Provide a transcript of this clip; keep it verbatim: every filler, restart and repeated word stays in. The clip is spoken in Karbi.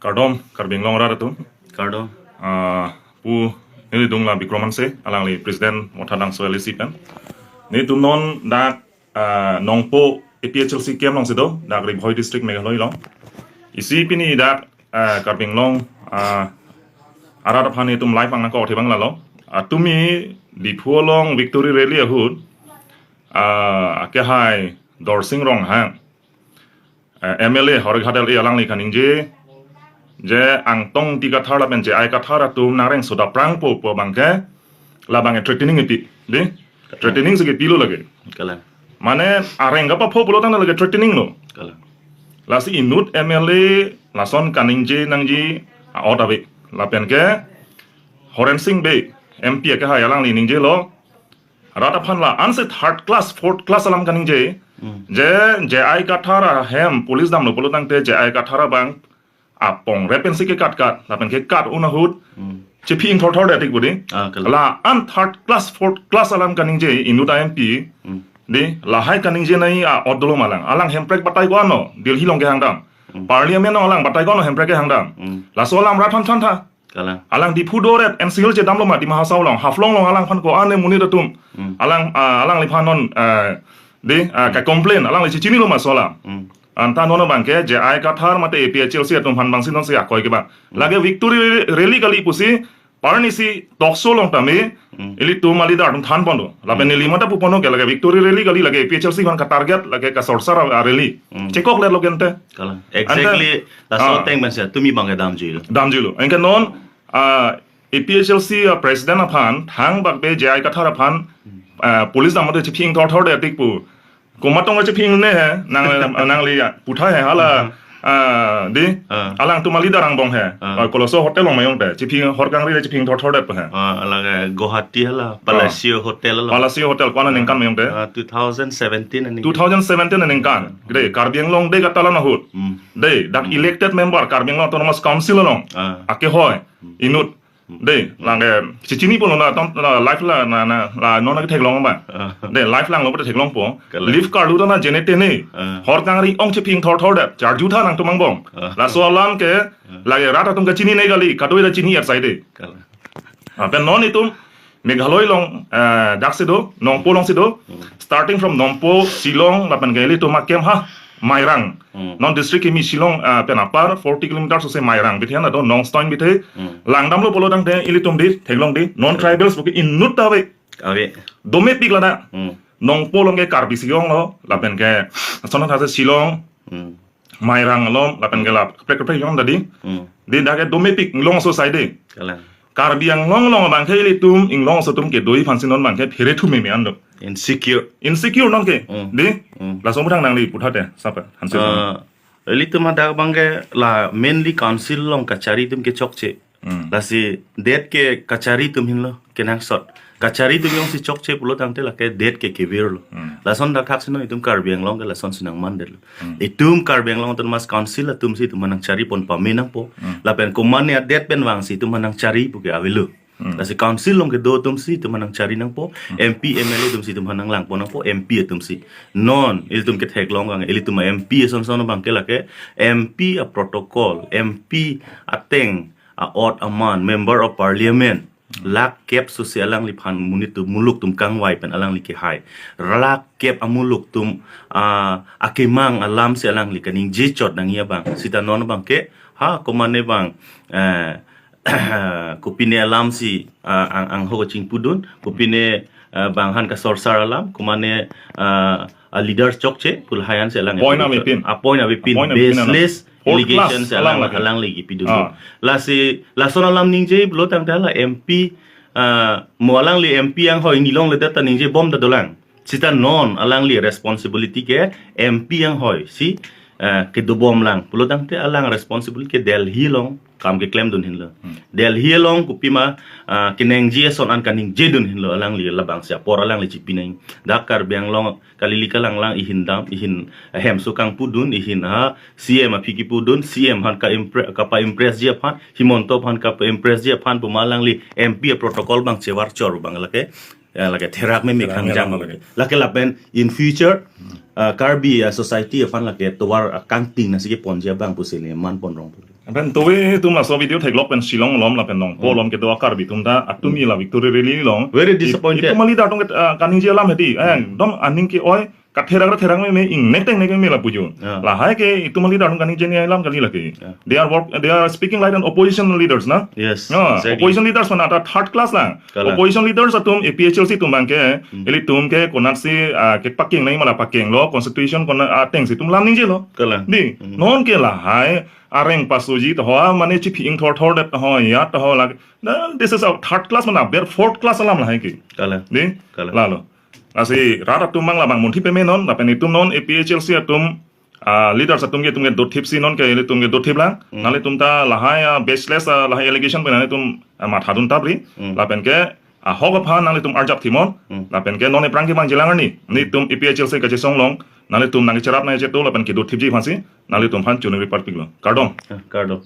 Kardom, Karbi Anglong arat atum. Kardom. Ah, pu, neli dung la Bikram Hanse, alangli President Motha Dangso L A C pen. Nelitum non dak, ah, Nongpo A P H L C camp alongsi do, dak Ri Bhoi District, Meghalaya along. Isi pini dak, ah, Karbi Anglong, ah, arat aphan nelitum live angnang ko thebang lalo. Ah, tumi Diphu along victory rally ahut, ah, akehai Dorsing Ronghang, eh, M L A Howraghat L A alangli kaningje, je Angtong Ingti Kathar lapen J I Kathar atum nangreng soda prangpo pu abangke, labang threatening ipi, di? Threatening si kipilo lake. Kalang. Mane areng kapapho pulo tangte lake threatening lo. Kalang. Lasi inut M L A lason kaningje nangji a-ot ave. Lapen ke Horen Sing Bey M P akehai alangli ningjelo. Rat aphan la ansi third class, fourth class alam kaningje. Hmm. Je J I Kathar ahem police damlo pulo tangte J I Kathar abang apong rep pensi kekat kat, lapen kekat un ahut. Hmm. Chephi ingthorthor det tik budi. Ah, kalang. La an third class, fourth class alam kaningje inut a-M P. Hmm. Di, lahai kaningje nai a-ot dolo ma alang. Alang Hemprek batai ko-an lo, Delhi along kehang dam. Hmm. Parliament along alang batai ko-an lo Hemprek kehang dam. Hmm. Laso alam rat aphan chantha. Kalang. Alang Diphu doret, N C Hills chedamlo ma, Dima Hasao along, Haflong along alangphan ko-an ne monit atum. Hmm. Alang, ah, alangliphan non, ah, di, ah, Hmm. kacomplain, alangli chechinilo ma laso alam. Hmm. Anta non abangke J I Kathar mate A P H L C atum aphan bangsi nonsi akoi kebang. Hmm. Lake victory rally kali pusi, parnisi talk show along tame, Hmm. ilitum a-leader atum thanpon do. Lapen Hmm. neli mata puponlo ke lake victory rally kali, lake A P H L C aphan ka-target, lake kasorsar a-rally. Hmm. Chekokletlo ke ante. Kalang. Ante, exactly, laso ah. ateng pensi tumi abangke damjuilo. Damjuilo. Anke non, ah, A P H L C, ah, president aphan, thangbak be J I Kathar aphan, ah, police dam mate chephi ingthorthor det tik pu. Komat tong chephi ingne he, nang, nangli ya, putha he, hala, Hmm. ah, di, Ah. alangtum a-leader angbong he. Ah. Ah, Colosso Hotel along mayong te, chephi hor kangri le chephi ingthorthor det pu he. Ah, lake Guwahati hala, Ah. Palacio Hotel along. Palacio Hotel, ko-an aningkan mayong te? Ah, two thousand seventeen aningkan. Two thousand seventeen aningkan. Gede, Karbi Anglong Day katalon ahut. Hmm. Dei, dak Hmm. elected member Karbi Anglong Autonomous Council along. Ah. Akehai, Hmm. inut. Hmm. Dei, Hmm. lake, chechini pulo na, ton, na, live la, na, na, la, non lake theklong ba. Ah. Dei, live langlo pute theklongpo. Kalang. Leave karlu tona jene tene. Ah. Hor kangri ong chephi ingthorthor det. Charjutha nangtum angbong. Ah. Laso alam ke, Ah. lake rat atum kachini ne kali, kadoi ta chini er saide. Kalang. Ah, pen non itum, Meghalaya along, eh, daksi do, Nongpo alongsi do, Hmm. starting from Nongpo, Shillong, lapen ke ilitum a-camp ha, Mairang. Hmm. Non district kimi Shillong, eh, pen apar, forty kilometers ose Mairang. Bithe na do, Nongstoiñ bithe, Hmm. langdamlo pulo tangte, ilitum di, theklong di, non tribals puke inut ta ave. Ave. Domepik lada. Hmm. Nongpo along ke Karbi si onglo, lapen ke, asona thase Shillong, Hmm. Mairang along, lapen ke la, kaprek kaprek yong tadi. Hmm. Di dak ke domepik inglong aso saide. Kalang. Karbi Anglong along abangke ilitum inglong aso atum kedoi aphansi non abangke phere thu meme an do. Insecure. Insecure non ke. Hmm. Di? Hmm. Laso mudang nangli puthot te, sapa? Hanse. Ah, ilitum hadak abangke la mainly council along kachari atum ke chokche. Hmm. Lasi det ke kachari atum ahin lo kenangsot. Kachari atum jongsi chokche pulo tangte lake det ke kevirlo. Hmm. Lason dak thak si non itum Karbi Anglong ke lasonsi nangmandetlo. Hmm. Itum Karbi Anglong Autonomous Council atumsi itum aphan nangcharipon pame nangpo. Hmm. Lapen komatne adet pen vangsi itum aphan nangchari puke avelo. Hmm. Lasi council along kedo atumsi itum aphan nangchari nangpo. Hmm. M P, M L A atumsi itum aphan nanglangpon nangpo, M P atumsi. Non, ilitum ketheklong abang, ilitum a-M P ason son abangke lake, M P a-protocol, M P ateng, a-ot aman, Member of Parliament, Hmm. lakh kep sose alangliphan monit atum muluk atum kangvai pen alangli kehai. Lakh kep amuluk atum, ah, akemang alamsi alangli kaningje chot nangji abang. Sita non abangke, ha, komatne abang, eh, kopine alamsi, ah, ang, angho kachingpudun, kopine, ah, bang aphan kasorsar alam, komatne, ah, a-leader chokche, pu lahai ansi alang. Point avepin. A-point avepin, A-point avepin alam. Baseless Fourth class allegation si alang alang, lake. Alangli kipidun. Ah. Lasi, lason alam ningje pulo tangte la M P, ah, mo alangli M P anghoi nilongledet ta ningjebom ta dolang. Sita non alangli responsibility ke M P anghoi si, ah, kedobom lang. Pulo tangte alang responsibility ke Delhi along kam keklemdun ahin lo. Hmm. Delhi along kopima, ah, keningje ason an kaningjedun ahin lo alangli, labangsi apor alangli chipi nang. Dak Karbi Anglong kali, ili kalang lang ihin dam, ihin hemso kangpudun, ihin ha C M aphi kipudun, C M aphan ka-impre-, kapa-impress ji aphan, Himanta aphan kapa-impress ji aphan puma alangli M P a-protocol abang chevar chor abang lake, ya, lake therak meme Therak meme khangjang lang lake. Lake lapen in future, Hmm. uh, Karbi uh, society aphan lake tovar uh, kangting nasi keponji abang pusi le manpon rong pulo. Pen tove atum laso video theklok pen Shillong along lapen Nongpoh along kedo a Karbi atum ta atumi la victory rally along. Very disappointed. Itum a leader atum ke, ah, kaningje alam hedi. Eh, dom aning ke-oi katherak katherak meme ingnek tengnek meme lapu jo. Yeah. Lahai ke itum a leader atum kaningje ni alam kali lake. Yeah. They are work, they are speaking like an opposition leaders na. Yes. Ah, exactly. Opposition leaders mana ta third class lang. Kalang. Opposition leaders atum A P H L C atum abang ke, hmm, ilitum ke konatsi, ah, kepakeng nai mala pakenglo, constitution kona atengsi atum lam ningjelo. Kalang. Di, hmm, non ke lahai areng pasoji to hoa mane chiphi ingthor thor det to hoa ya to hoa lake. Na, this is a third class mana ber fourth class alam lahai ke. Kalang. Di, kalang, lalo. Lasi rat atum abang labang munthi peme non, lapen itum non A P H L C atum, ah, leaders atum ke itum ke dothipsi non ke itum ke dothip lang. Hmm. Nanglitum ta lahai, ah, baseless, ah, lahai allegation pen nanglitum, ah, mathadun tapri. Hmm. Lapen ke ahok aphan nanglitum arjap thimon. Hmm. Lapen ke non ephrang kevangji lang arni. Nelitum A P H L C kachesong along nanglitum nangcherap nangchetu lapen kedothipji aphansi nanglitum aphan chunri parpiklo. Kardom. Ah, kardom.